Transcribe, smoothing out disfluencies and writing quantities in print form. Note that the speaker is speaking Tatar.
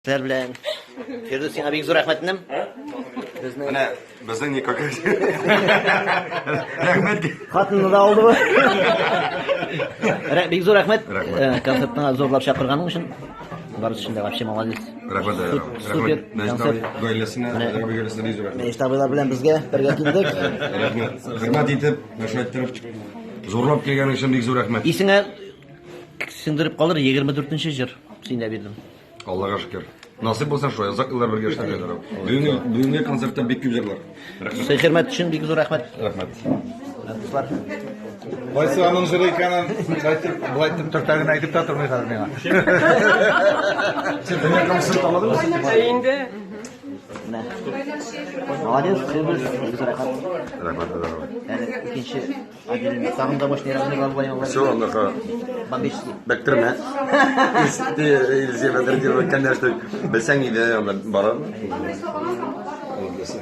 Егетләр белән. Фирдүс, сиңа бик зур рәхмәт, энем. Безне Менә безнең никах. Рәхмәт. Хатынны да алды бу. Бик зур рәхмәт. Рәхмәт. Концертыңа зурлап чакырганың өчен. Барысы өчен дә вообще молодец. Рәхмәт. Супер концерт. Гаиләсенә, гаиләсенә бик зур рәхмәт. Мәҗит абыйлар белән безгә бергә килдек. Рәхмәт. Хөрмәт итеп, мәшәкать зурлап килгән өчен бик зур рәхмәт. Исеңә сеңдереп калыр 24 җыр син дә бирдем. Аллага шөкер. Насыйп булса шулай озак еллар бергә эшләргә язар. Бүгенге бүгенге концертта бик күп җырлар. Рәхмәт. Сый хөрмәт өчен бик зур рәхмәт. Рәхмәт. Дуслар. Кайсы аның җыры икәнен әйтеп, болай итеп төртә генә әйтеп тә тормый хәзер миңа. Син дөнья концерт аладыңмы? Инде. Менә. Молодец, Фирдүс, бик зур рәхмәт. Рәхмәт, рәхмәт. Әле икенче отделение тагын да мощный размерлар була яңалар. Все, Аллаха. Бомбический. Бектермә. Илзия, конечно, белсәң иде, анда барам. Алла белсә.